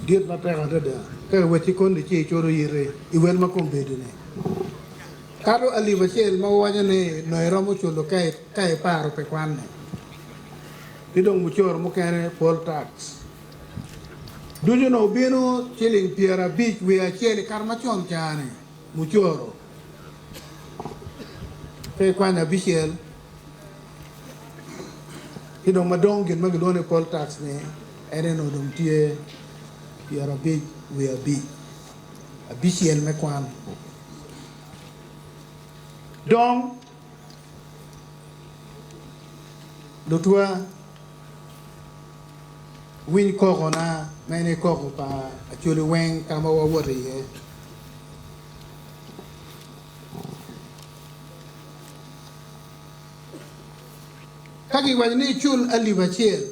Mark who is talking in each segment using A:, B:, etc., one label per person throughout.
A: Dit matek adada ka iwacci kono ci iculo yiti i wel ma kombeddi-ni. Kato alip acel ma wawaco ni nongo iromo culo ka iparo pi kwanni. Ki dong mucoro mukene, poll tax, ducu onongo obino ciling 50 wiye acel i kare macon ca-ni. Mucoro ka ikwanyo abicel ci dong madong gin ma gilwongo ni poll tax ni en aye onongo dong tye 50 wiye abic, abicel me kwan. Dong lutwa winy kokona ma en aye koko pa Acholi weng ka ma wawoto iye. Ka giwaco ni icul alip acel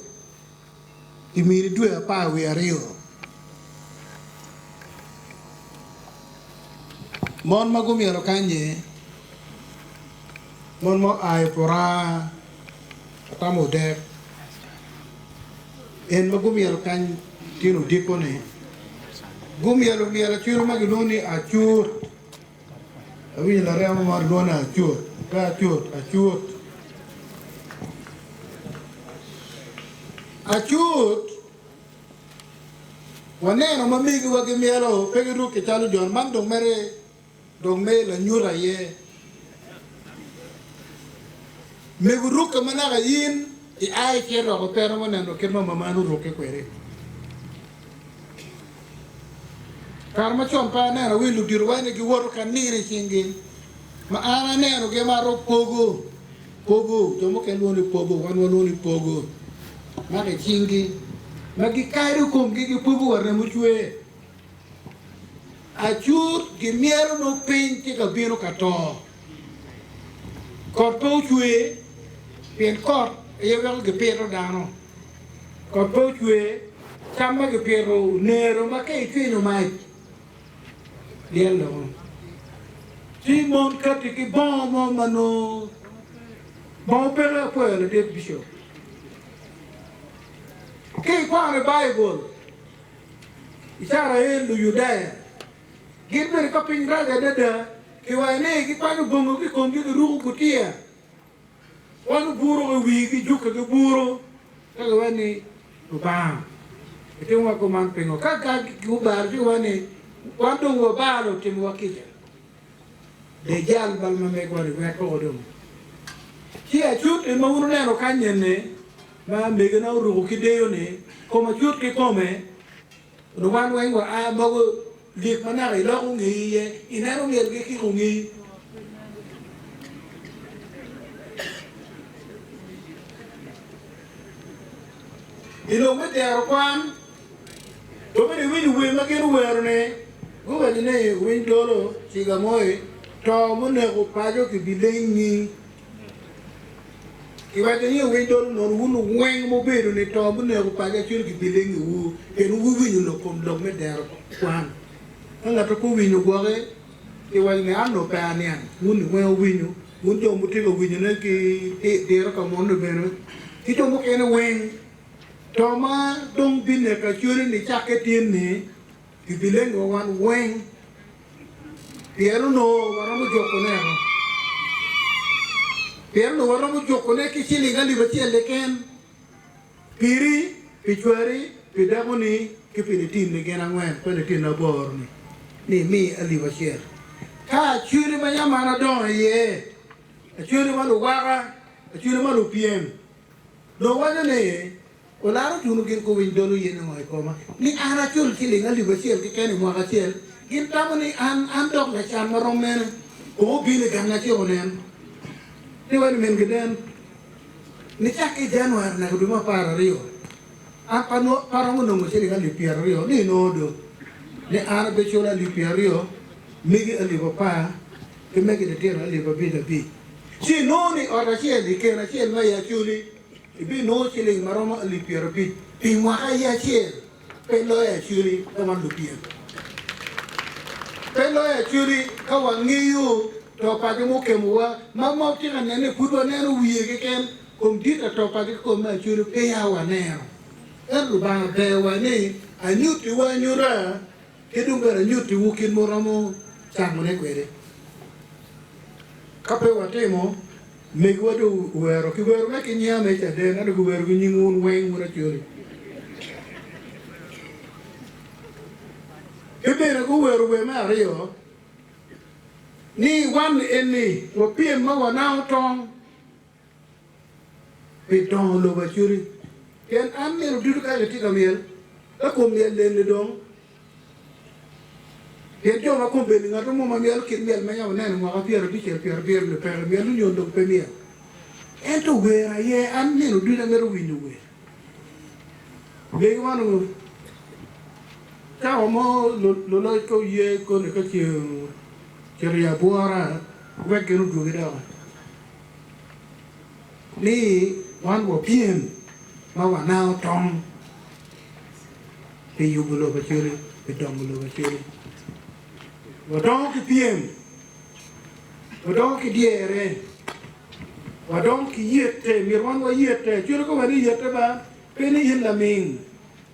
A: kimini dwe 12, mon ma gumyelo kany-nyi, mon ma oa i Puranga, Atamo Odek, en ma gumyelo kany tyen odiko-ni, gumyelo myel acwiro ma gilwongo ni acut. Awinyo larema mo lwongo ni acut, pe acut, acut. Acut, waneno ma megiwa gimyelo pe girukke calo jo man dong mere dong me lanyut aye. Mego rukke ma naka in ia icito woko pe iromo neno kit ma mamani orukke kwede. Kare macon pe aneno wi ludito wa ni giwoto ka nino i cinggi, ma an anenogi mato pogo, pogo, jo mukene lwongo ni pogo, wan walwongo ni pogo, mako i cinggi, ma gikado komgi gipogo wa remo cwer. Acut gimyero nongo piny tye ka bino ka to. Kot pe ocwer pien kot aye weko gipito dano. Kot pe ocwer, cam ma gipito onero ma ka icwinyo mac lyel doko. Ci mon kati ki bongo mo ma nongo bongo peke apwoyo ladit bicop. Ki ikwano i Baibul, Icrael, Luyudaya gin bene ka piny rac adada, kiwaco ni gikwanyo bongo ki i komgi giruko gutiya, kwanyo buru ki i wigi jukke ki buru ka giwaco ni, Lubanga, itimowa kuman pingo? Ka gubalo ci giwaco ni, Wan dong wabalo, timowa kica. De jal bal ma megwa-ni wek koko dong. Ci acut en ma wun wuneno kany eni, ma megina oruko ki deyo-ni, kom acut kikome, onongo wan weng wa a mogo lik ma naka iloko ngeyi iye, ineno myelgi kiko ngeyi. I lok me tero kwan, jo bene iwinyo wer ma gin owero-ni, guwaco ni, Winy dolo, ciga moi, to muneko paco kibilengi. Kiwaco ni winy dolo nono wun weng mubedo ni to muneko paco acwalo kibilengiwu pien wuwinyo lok kom lok me dero kwan. Ka ngat pe owinyo gwoki, kiwaco ni an onongo pe aniang, wun ni weng wuwinyo, wun jo mutye ka winyone ki diro ka munu bene ki jo mukene weng. To ma dong bineko acwali nicakke tin-ni kibilengiwa wan weng. Pien onongo waromo jukone eno. Pien onongo waromo jukone ki ciling alip acel keken, piri, pi cwari, pi dakoni, ki pi litini gin angwen, pe litini aboro-ni, ni imi alip acel. Ka acwali ma yam an adongo iye, acwali ma luwaka, acwali ma lupyem, dong waco ni, Olaro tunu gin kuwiny dolo yen ngo i koma ni an acul ciling alip acel keken i mwaka acel? Gin tamo ni an an dok lacan ma rom mene? Kong obino i ganga ci onen ni wani min giden nicakke i January naka dwe me 12 an pe aromo nongo ciling alip 20 ni inongo do ni an abeculo alip 20 megi alip apar ki megi litino alip abic abic ci inongo ni ot acel i keno acel ma i Acholi Ibinongo ciling ma romo alip 50 pi mwaka aye acel. Pe loyo acwali ka wan lupyem. Pe loyo acwali ka wangeyo to paco mukemowa ma ma tye ka nene pud waneno wiye keken kom dit ato paco ki kom me acwali peya waneno. Ento Lubanga ber wa ni. Anyutiwu anyuta ki dong bene anyutiwu kit ma wuromo cangone kwede. Ka pe watimo, megiwa dong owero ki wero me ki nyinga me caden, ento giwero ki nying wun weng wun Acholi. Ki bene guwero wer me aryo ni wan eni wapyem ma wanango tong. Pi dongo lobo Acholi. Pien an nino ducu ka gitye ka myel, ka kom myel eni dong, pien jo ma kombeddi ngat mo ma myelo kit myel ma yam aneno i mwaka pyerabicel pyerabiro ni peke, myel onyo dong pe myel. Ento wer aye, an nino ducu amito winyo wer. Mego man onongo cawa mo luloc ka oye koni ka ceng ocito i abwora wek gin odwogi doki. Ni wan wapyem ma wanango tong pi yubo lobo Acholi, pi dongo lobo Acholi. Wadongo ki pyem, wadongo ki dyere, wadongo ki yette, myero wan wayette. Acholi ka wani yette ba, pe ni in laming,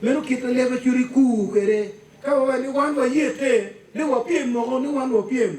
A: meno kit ma leb Acholi kur kwede. Ka wawaco ni wan wayette, ni wapyem moko ni wan wapyem.